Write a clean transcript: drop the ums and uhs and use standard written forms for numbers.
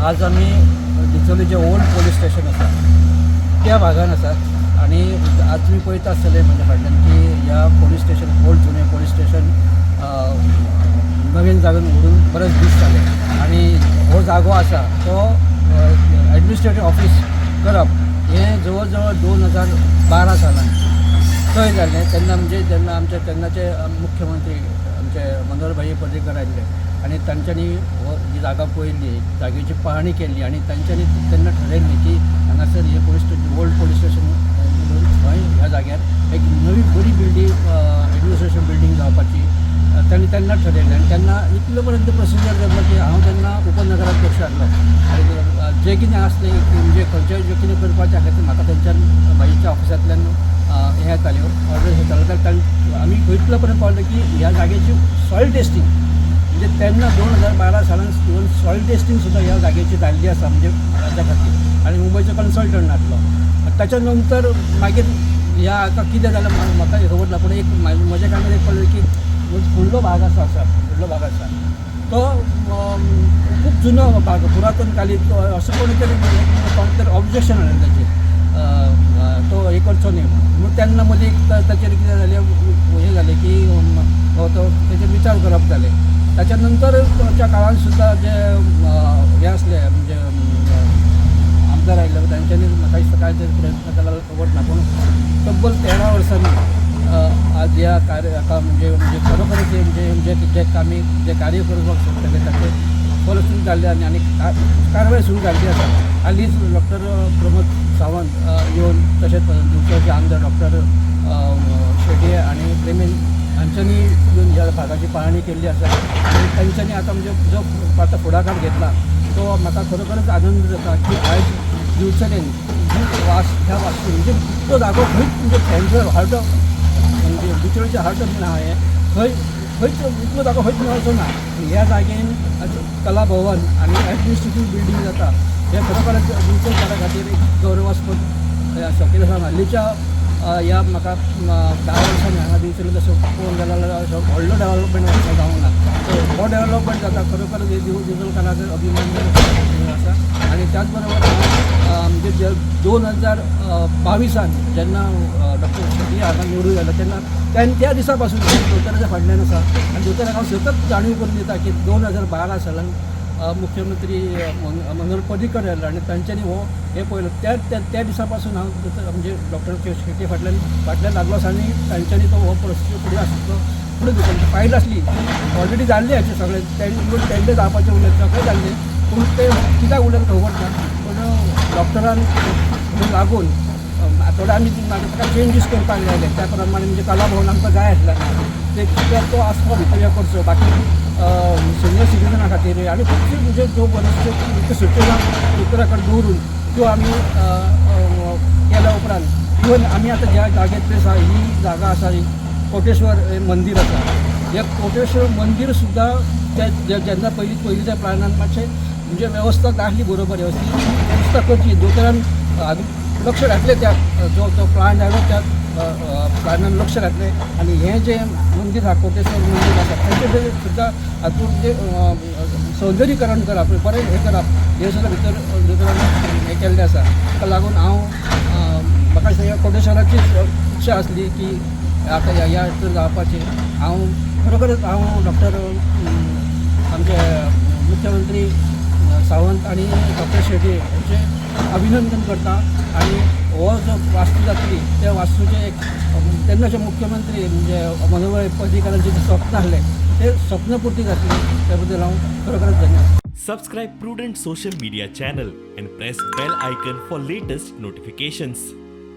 आज आमी डिचोली जे old police station आसा त्या भागान आसात आनी आज तुमी पळयता आसतले म्हज्या फाटल्यान की ह्या पोलीस स्टेशन ओल्ड जुने पोलीस स्टेशन नवीन जागेन उडून बरेच दीस जाले आनी हो जागो आसा तो एडमिनिस्ट्रेटीव ऑफीस करप हें जवळ जवळ 2012 सालान थंय जालें. तेन्ना म्हणजे जेन्ना आमचे तेन्नाचे मुख्यमंत्री आमचे मनोहरभाई पर्रीकर आयिल्ले आनी तांच्यांनी हो ही जागा पळयल्ली, जागेची पाहणी केल्ली आनी तांच्यांनी तेन्ना ठरयल्लें की हांगासर हें police station, old police station थंय ह्या जाग्यार एक नवी बरी बिल्डींग, एडमिनिस्ट्रेशन बिल्डींग जावपाची तांणी तेन्ना ठरयलें. आनी तेन्ना इतलो पर्यंत प्रोसिजर जालो की हांव तेन्ना उपनगराध्यक्ष आसलो आनी जें कितें आसलें की म्हणजे खंयचें जें कितें करपाचें आसलें तें म्हाका थंयच्यान भाईच्या ऑफिसांतल्यान हें येताल्यो, ऑर्डर्स येताल्यो. तर आमी इतलो पर्यंत पावले की ह्या जागेची सॉयल टेस्टींग, म्हणजे तेन्ना 2012 सालान इवन सॉयल टेस्टींग सुद्दां ह्या जागेची जाल्ली आसा, म्हणजे ताच्या खातीर आनी मुंबयचो कन्सल्टंट आसलो. ताच्या नंतर मागीर ह्या आतां कितें जालें म्हाका खबर ना, पूण एक म्हज्या कानार एक पडलें की फुडलो भाग आसा, आसा फुडलो भाग आसा तो खूब जुनो भाग, पुरातन कालीन असो कोणी तरी ऑब्जेक्शन हाडलें ताचेर, तो हे करचो न्ही म्हणून. म्हणून तेन्ना मदीं एक ताचेर कितें जालें, हें जालें की हो तो तेचेर विचार करप जालें. ताच्या नंतरच्या काळान सुद्दां जे हे आसले, म्हणजे आमदार आयिल्ले, तांच्यांनी म्हाका दिसता काय तरी प्रयत्न केला खबर ना, पूण तब्बल 13 वर्सांनी आज ह्या कार्य हाका म्हणजे म्हणजे खरोखरच हें म्हणजे जे जे आमी जे कार्य करपाक सोदताले ताचें फलश्रुती जाल्ली आनी आनी कारवाय सुरू जाल्ली आसा. हालींच डॉक्टर प्रमोद सावंत येवन, तशेंच दिवचलचे आमदार डॉक्टर शेटये आनी प्रेमेंद हांच्यांनी येवन ह्या भागाची पाहणी केल्ली आसा आनी तांच्यांनी आतां म्हणजे जो आतां फुडाकार घेतला तो म्हाका खरोखरच आनंद जाता की आयज दिवचलेन ही वास ह्या वास्तू म्हणजे तो जागो खंयच म्हणजे सेंट्रल हार्ट ऑफ, म्हणजे दिवचलचे हार्ट ऑफ आहा हें, खंय खंयच इतलो जागो खंयच मेळचो ना. ह्या जागेन आज कला भवन आनी एडमिनिस्ट्रेटीव बिल्डींग जाता हें खरोखरच दिवचलकारा खातीर एक गौरवास्पद हें आसा. कित्याक सांग, हालींच्या ह्या म्हाका 10 वर्सांनी हांगा दिवचले तसो पळोवंक गेल्यार असो व्हडलो डेवलपमेंट जावंक ना. सो हो डेवलपमेंट जाता, खरोखर दिवचलकाराचो अभिमान आसा. आनी त्याच बरोबर हांव म्हणजे जे 2022 जेन्ना डॉक्टर शेट्टी हांगा निवडून आयलो तेन्ना त्या दिसा पासून दोतोराच्या फाटल्यान आसा आनी दोतोराक हांव सतत जाणीव करून दिता की 2012 सालान मुख्यमंत्री मनोहर पर्रीकर आयलो आनी तांच्यांनी हो हें पळयलो. त्या त्या त्या दिसा पासून हांव दोतोर म्हणजे डॉक्टर शेट्टी फाटल्यान फाटल्यान लागलो आसा आनी तांच्यांनी तो हो प्रोसिजर फुडें आसा तो फुडें धुकल्लो. फायल आसली ऑलरेडी जाल्ली हाचे सगळें, इवन टेंडर जावपाचें उरलें, सगळें जाल्लें, पूण तें कित्याक उरलें खबर ना. पूण डॉक्टरान फुडें लागून थोडे आमी मागीर ताका चेंजीस करपाक जाय त्या प्रमाणे, म्हणजे कला भवन आमकां जाय आसलें ते कित्याक तो आसपाव भितर हे करचो, बाकी सिनियर सिटीजना खातीर आनी खुबश्यो म्हणजे ज्यो बऱ्योचश्यो सुचना दोतोरा कडेन दवरून त्यो आमी केल्या उपरांत इवन आमी आतां ज्या जाग्यार आसा, ही जागा आसा, ही कोटेश्वर हें मंदीर आसा. हें कोटेश्वर मंदीर सुद्दां ते जेन्ना पयलीं पयलींच्या प्लानान मातशें म्हणजे वेवस्था नासली बरोबर, वेवस्थीत वेवस्था करची दोतोरान लक्ष घातलें. त्या जो तो प्लान आयलो त्या प्लानान लक्ष घातलें आनी हें जें मंदीर आसा, कोटेश्वर मंदीर आसा, ताचें सुद्दां हातूंत जें सौंदर्यीकरण करप, बरें हें करप, हें सुद्दां भितर दोतोरान हें केल्लें आसा. ताका लागून हांव म्हाका दिसता ह्या कोटेश्वराची इच्छा आसली की आतां ह्या ह्या हितून जावपाचें. हांव खरोखरच हांव डॉक्टर आमचे मुख्यमंत्री सावंत आनी डॉक्टर शेट्ये हेंचें अभिनंदन करता आनी हो जो वास्तू जातली त्या वास्तूचें एक तेन्नाचे मुख्यमंत्री म्हणजे मनोहर पर्रीकरांचें जें स्वप्न आसलें तें स्वप्नपुर्ती जातली, त्या बद्दल हांव खरोखरच धन्यवाद. Subscribe Prudent Social Media channel and press bell icon for latest notifications.